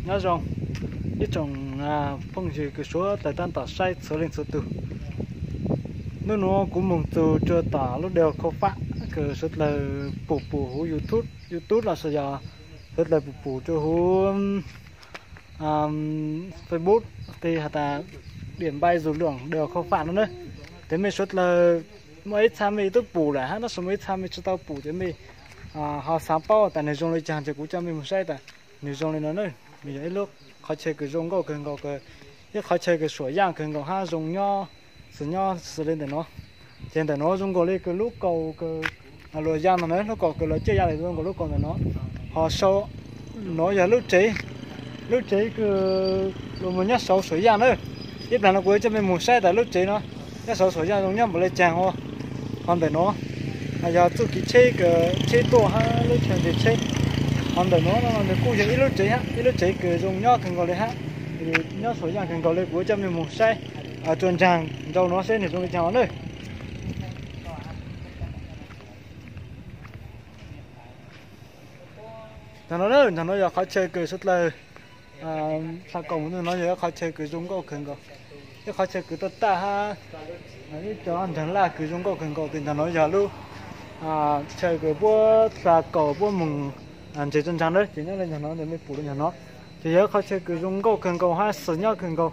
Nyob zoo ib tsoom phooj ywg kws suav dlawg tab tom saib txhua leej txhua tug. Nub nuav kuv moog txug rua tom lub deg khau fab kws suav dlawg pum pum huv YouTube, YouTube los sis yog suav dlawg pum pum rua huv Facebook, ti has tas diam npai zus luam deg khau fab no na. Tes mej suav dlawg muaj ib txha mej tub pum lawm hab, tab sis muaj ib txha mej tsi tau pum, tes mej ho xaav paub tas nwg zoo le caag ces kuv coj mej moog saib tas nwg zoo le no na. Nwg yog ib lub qhov chaw kws zoo nkauj kawg nkaus, ib qhov chaw kws suam yaaj kawg nkaus hab zoo nyob, xws nyob xws le ntawm no. Ces ntawm no zoo nkaus le kws lub kaus kws luas yaaj no na, lub kaus kws luas ciaj yaaj zoo nkaus lub kaus ntawm no. Ho sau no yog lub tsev, lub tsev kws luas moog nyob saud suam yaaj na. Ib plag no kuv coj mej moog saib tas lub tsev no nyob saud suam yaaj zoo nyob npaum le caag. Ho ntawm no yog txuj kev tsheb, tsheb tuaj hab lub chaw ntses tsheb. Ho ntawm no no nws kuj yog ib lub tsev hab, ib lub tsev kws zoo nyob kawg nkaus le hab. Nyob suam yaaj kawg nkaus le, kuv coj mej moog saib rua nraag nrau no seb nwg zoo le caag os na. Nraag no, nraag no yog qhov chaw kws suav dlawg, a, txha kaus mus no yog ib qhov chaw kws zoo nkauj kawg nkaus, ib qhov chaw kws tuaj taj hab ib co nraag laj kws zoo nkauj kawg nkaus. Tes nraag no yog lub chaw kws puab txha kaus puab moog ntses rua nraag na, ces nyob le nraag no tes mej pum le nraag no. Ces yog ib qhov chaw kws zoo nkauj kawg nkaus hab xws nyob kawg nkaus.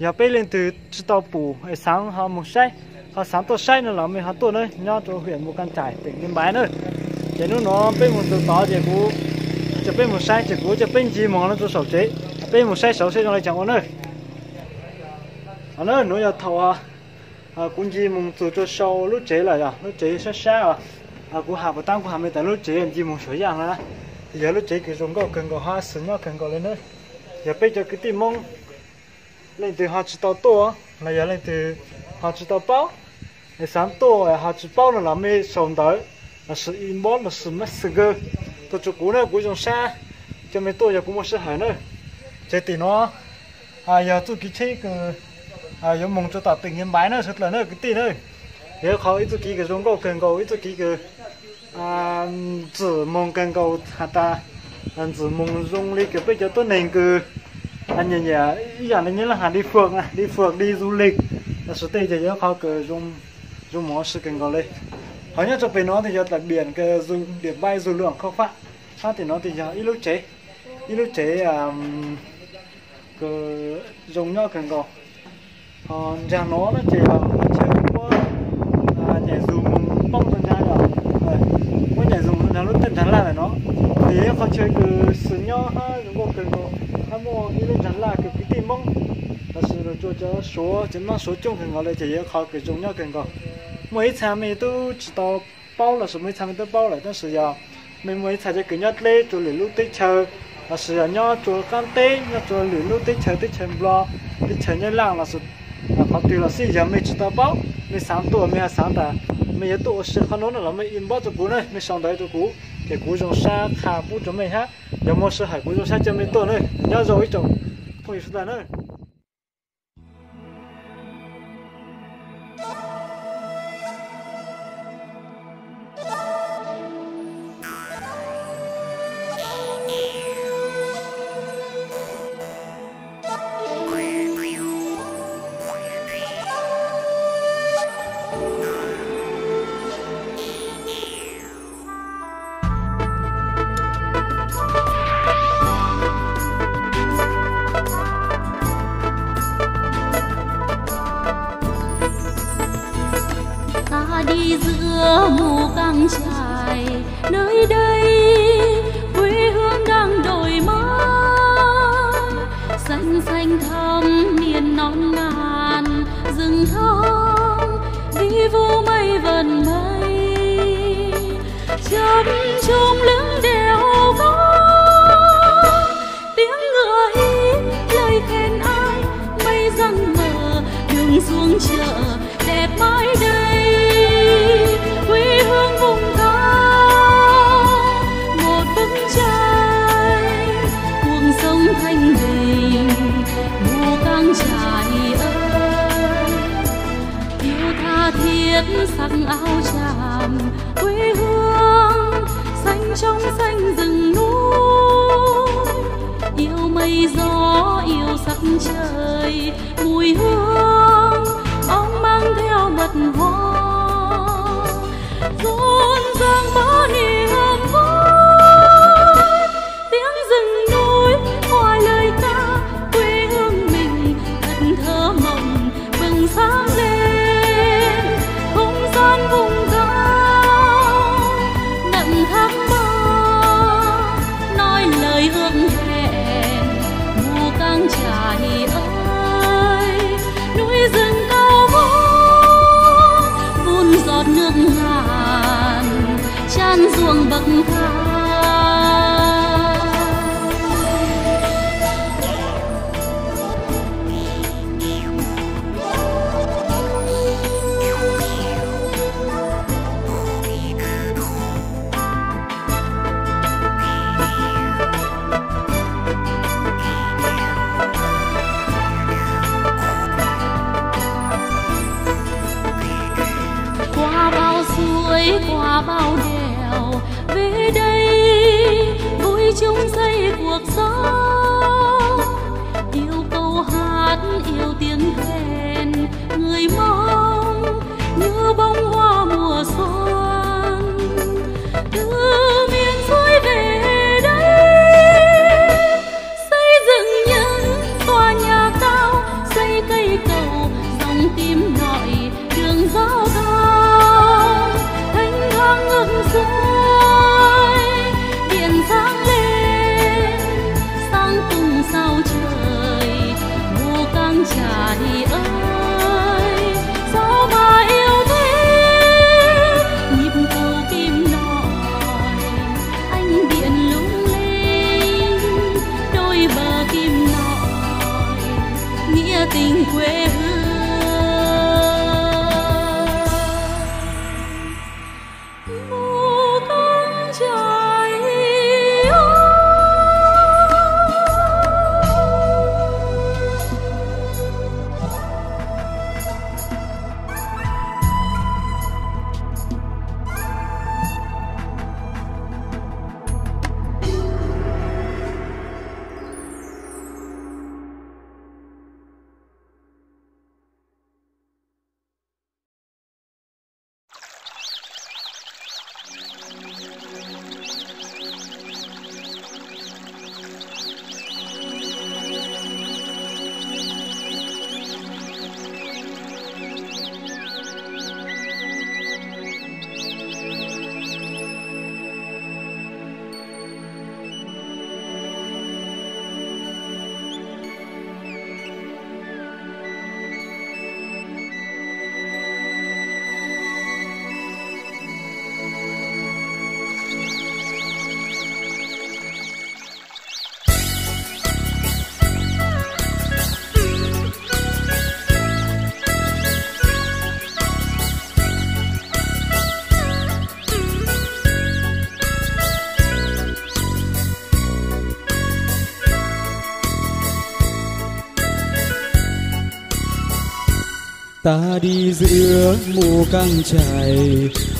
Yog peb leej twg tsi tau pum es xaav ho moog saib, ho xaav tuaj saib no los mej ho tuaj na, nyob rua huyện Mù Cang Chải, tỉnh Yên Bái na. Ces nub no peb moog txug tod ces kuv coj peb moog saib, ces kuv coj peb ncig moog no rua saum tsev, peb moog saib saud seb zoo le caag ua na. Nuav yog thaum kuv ncig moog txug rua sau lub tsev lawm, yog lub tsev sab sab os. Kuv has puas taab, kuv has mej tas lub tsev ncig moog suam yaaj na, yog lub tsev kws zoo nkauj kawg nkaus hab xws nyob kawg nkaus le na. Yog peb cov kwv tij Moob leej twg ho tsi tau tuaj los yog leej twg ho tsi tau paub, es xaav tuaj ho tsi paub no los mej sau ntawv los sis inbox los sis messenger tuaj rua kuv na, kuv zoo sab coj mej tuaj yog kuv muaj sij hawm na. Ces tim no yog txuj kev tsheb kws yuav moog rua tom tỉnh Yên Bái na suav dlawg na kwv tij na. Yog qhov ib txuj kev kws zoo nkauj kawg nkaus, ib txuj kev kws ntxwm moog kawg nkaus has tas ntxwm moog zoo le kws peb cov tuab neeg kws nyiam nyiam ib yaam le nyiam le has đi phượt, đi phượt đi du lịch los sis tej ces yog qhov kws zoo moog ua si kawg nkaus le. Ho nyob rua pem no tes yog tlaim diam kws diam npai zus luam khau fab, hab tim no tes yog ib lub tsev, ib lub tsev kws zoo nyob kawg nkaus. Ho nraag no na ces yog qhov chaw puab nyaim zus moog poob rua nraag, puab nyaim zus moog rua nraag lub tej nraag laj lawm no. Tes yog ib qhov chaw kws xws nyob hab zoo nkauj kawg nkaus, hab muaj ib lub nraag laj kws kwv tij Moob los sis cov Suav, cov Moob Suav coob kawg nkaus le, ces yog ib qhov kws zoo nyob kawg nkaus. Muaj ib txha mej tub tsi tau paub los sis muaj ib txha mej tub paub lawm, tab sis yog mej muaj ib txha cov kws nyob dleb rua lwm lub teb chaws los sis yog nyob rua qaab teb, nyob rua lwm lub teb chaws, teb chaws Nplog, teb chaws Nyab Laj los sis qhov twg los xij, yog mej tsi tau paub, mej xaav tuaj, mej ho xaav tas mej yuav tuaj ua si qhov nuav no los mej inbox rua kuv na, mej sau ntawv rua kuv, ces kuv zoo sab qha pub rua mej hab. Yog muaj sij hawm kuv zoo sab coj mej tuaj na. Nyob zoo ib tsoom phooj ywg suav dlawg na. Ta đi giữa mù căng trải, nơi đây quê hương đang đổi mới. Xanh xanh thắm niên non ngàn, rừng thông đi vu mây vần mây, chập chôm lưng đèo vắng. Tiếng ngựa hí, lời khen ai, mây răng mờ, đường xuống chợ đẹp mãi đây. Quê hương vùng cao, một bức tranh, cuộn sông Thanh Bình, mù căng trải ơi. Yêu tha thiết sắc áo tràm, quê hương xanh trong xanh rừng núi. Yêu Mây gió yêu sắc trời, mùi hương bóng măng theo mật hoa, rộn ràng bao niềm vui. Tiếng rừng núi qua lời ca, quê hương mình thật thơ mộng bừng sáng lên. Không gian vùng cao đậm thắm mơ, nói lời ước hẹn mù căng trải ơi. Núi rừng cao vút vun giọt nước ngàn tràn ruộng bậc thang. Qua bao suối, qua bao đèo, về đây vui chung xây cuộc sống. Yêu câu hát, yêu tiếng khen người Mông, như bông hoa mùa xuân từ miền xuôi về đây. Xây dựng những tòa nhà cao, xây cây cầu dòng Kim Nội, đường giao thông thanh thang ngược xuôi, điện sáng lên sáng tung sao trời, mù căng trải ơi, sao mà yêu thế nhịp cầu Kim Nội. Ánh điện lung linh đôi bờ Kim Nội, nghĩa tình quê hương mù căng trải. Ta đi giữa mù căng trải,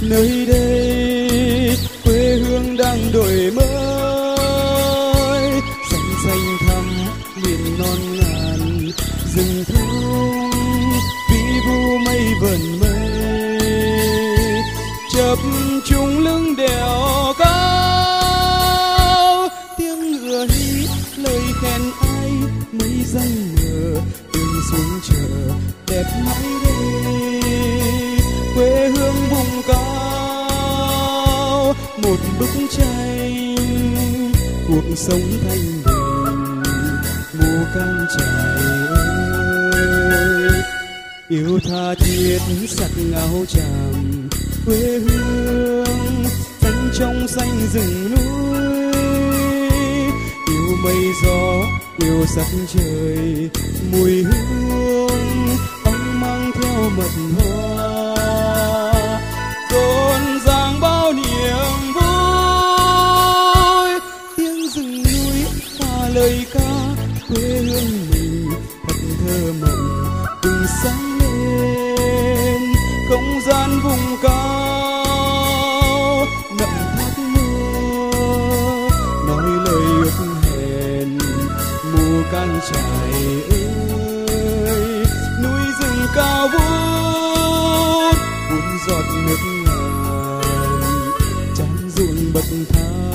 nơi đây quê hương đang đổi mới. Xanh xanh thẳm miền non ngàn, rừng thông vĩ vu mây vờn mây, chập trùng lưng đèo cao. Tiếng ngựa hí, lời khen ai, mây răng mờ, đường xuống chợ đẹp mãi đây. Quê hương vùng cao, một bức tranh, cuộc sống thanh bình, mù căng trải ơi. Yêu tha thiết sắc ngao tràm quê hương, trắng trong xanh rừng núi. Yêu mây gió, yêu sắc trời, mùi hương bóng măng theo mật hoa, rộn ràng bao niềm vui. Tiếng rừng núi pha lời ca, quê hương mình thật thơ mộng bừng sáng lên. Không gian vùng cao đậm thắm mơ, nói lời ước hẹn mù Kab tshais ơi, núi rừng cao vút, cuốn giọt nước ngàn, trắng run bật thao.